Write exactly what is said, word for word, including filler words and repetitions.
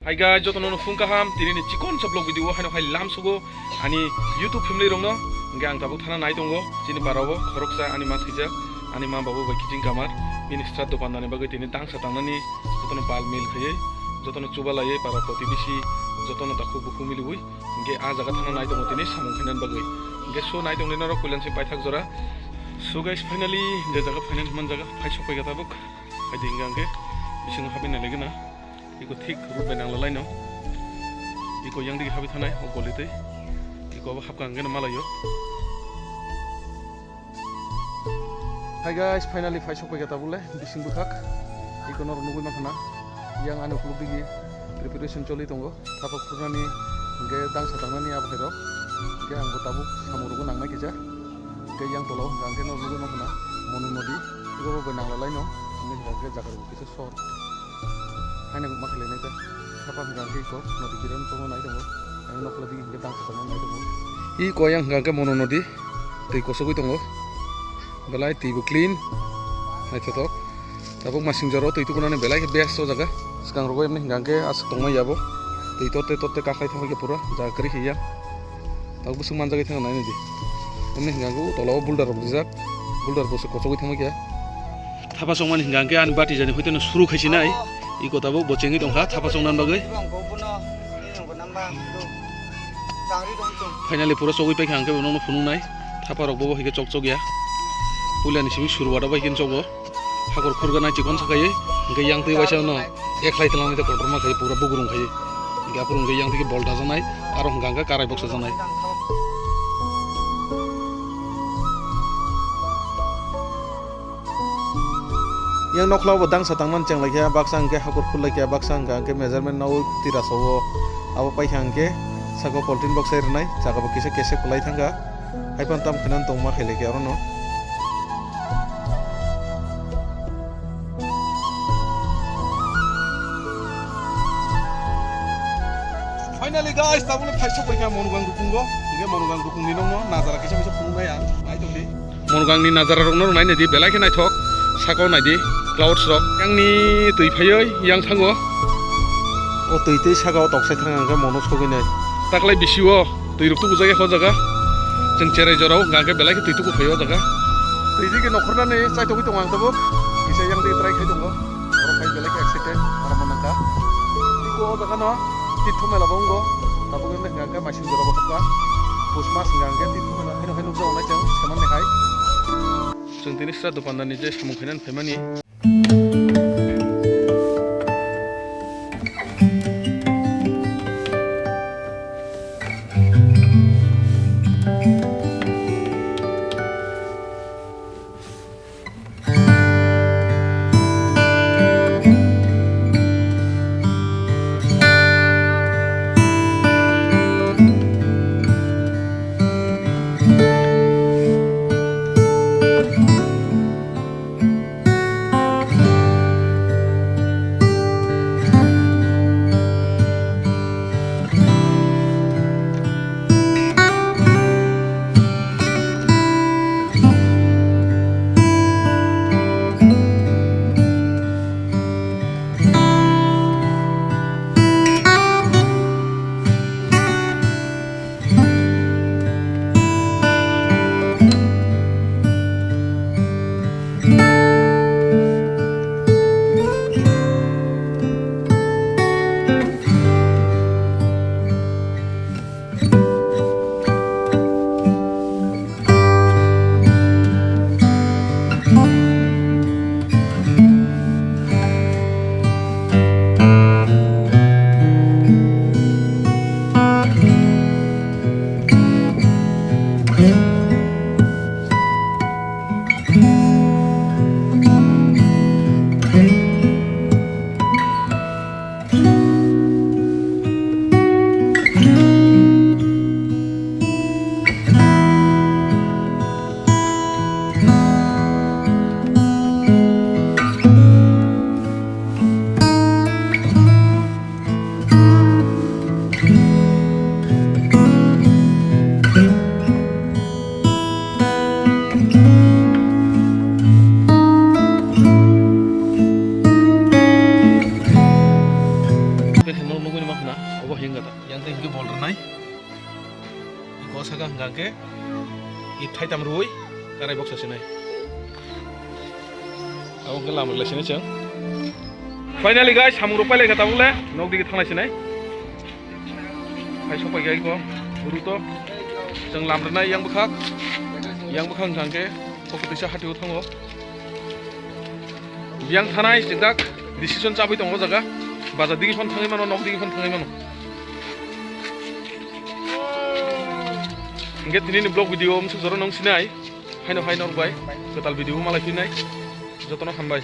Hi guys, jotono no phung kaham, tini ni chikon sa vlog video haino hai lam sugo ani YouTube family rokno, hingke ang tabuk thana nai tongo, chini para o khoroksa ani ma thwijak, ani ma babu bai kiching kamar, bini sra dopan dani bagwi tini tangsa tangnani, jotono pal mil khaiwi, jotono chuba laiwi para protibesi, jotono takhuk bukhuk miliwi, hingke ah jaga thana nai tongo tini samung khainani bagwi, hingke so nai tongdi norok koilan se paithak jora. So guys, finally je jaga phainani man jaga phai sok paikha tabuk. Hai di hingka hingke bisingo habwi nai lagi na. Iko thik road bai nang lalai no. Iko yang digi habwi thanai o goli tei. Iko abo habka hingke no malaio. Hi guys, finally phai sok paikha tabuk le bising bwkhak. Iko norok nugwi mankha na. Yang ani ukuluk digi preparation choli tongo. Thapa khurnani hingke dangsa tangnani abo hai rok. Hingke ang bo tabuk samung rwgwi nangnai kisa. Hingke yang tola o hingka hingke norok nugwi mankha na. Monu nodi. Iko bo bai nang lalai no. Hingke hingka hingke jaga rok kisa sor. Haino ma khlai nai ta. Thapa hingka hingke iko nodi kiron chongma nai tongo. Ang nokla digi hingke dangsa tongma nai tongo. Iko yang hingka hingke monu nodi. Twi kosogwi tongo. Belai twi bo clean. Naithothok. Tabuk masing jora o twi tukunani belai khe best o jaga. Swkang rogo emni hingka hingke aswk tongma ya bo. Twi totte totte kakhwlai thangma khe pura jaga kwrwi khe ya. Tabuk bwswk manjagwi thangna nai nai di. Emni hingka hingke o tola o boulder rok rijak. Boulder bo se kochogwi thangma khe. Thapa chongmani hingka hingke ani bati jani hoiteno suru khaisi nai. Iko tabuk bo chengwi tongkha thapa chongna bagwi. Finally pura chogwi paikha hingke bo nokno phunuknai. Thapa rok bo hingke chok chok ya. Puilani simi suru wada bai khe chogo. Hakor khurganai chikon sakhaiwi, hingke yang twi waisa no ekhlai twlangnai tei kotorma khai pura bugrung khai. Hingke aphuru hingke yang twi bol dajaknai, aro hingka hingke karai boksa jaknai. Yang nokla bo dangsa tangmani chenglaikha, baksa hingke hakor khurlaikha, baksa hingka hingke measurement nawi twi rasa o. Abo paikha hingke saka o polythene box sai rwnai, jaga bo kisa kesek kwlai thangkha. Hai phano tam khainan tongma khailai khe orono. Finally guys, tabukle phai sok paikha Monugang Rukungo. Hingke Monugang Rukungni nokno najara kisa misa phunuknai ang. Nai tongdi. Monugang ni najara rokno nai naidi, belai khe naithok. Saka o naidi, clouds rok. Yang ni twi phaiwi yang thango. O twi tei saka o tok sai thang ang khe mono sogwi nai. Taklai bisi o. Twi rok tubu jagwi ho jaga. Chwng cherai jorao hingka hingke belai khe twi tubu phai o jaga. Twi digi nokhornani chaitogwi tongo ang tabuk. Kisa yang digi try khai tongo. Borok hai belai khe excited, aro manang kha. Tiko o jaga no tithu mela bo wngo. Tabuk wngkha hingka hingke maising jora bo khapkha. Pus mas hingka hingke tithu mela haino hai nukjago nai chwng semanni hai. Chwng tini sra dopandarni je samung khainani phaimani. Nugwi ma khna, obo hingka ta. Yang tei hingke bol rwnai. I kosa ka hingka khe, i thaitam rwi, karai boksa sinai. Abo khe lam rwlai sinai chwng. Finally guys, samung rok pailai kha tabuk le, nok digi thanglai sinai. Hai sopai gai ko, guru to. Chwng lam rwnai yang bwkhak, yang bwkhak hingka khe, kok twisa hati o thango. Biyang thanai chwng dak decision chabwi tongo jaga. Bajar digi phano thangwi mano, nok digi phano thangwi mano. Hingke tini ni vlog video msuk jora nong sinai. Haino hai norok bai kwtal video malai phinai. Jotono hambai.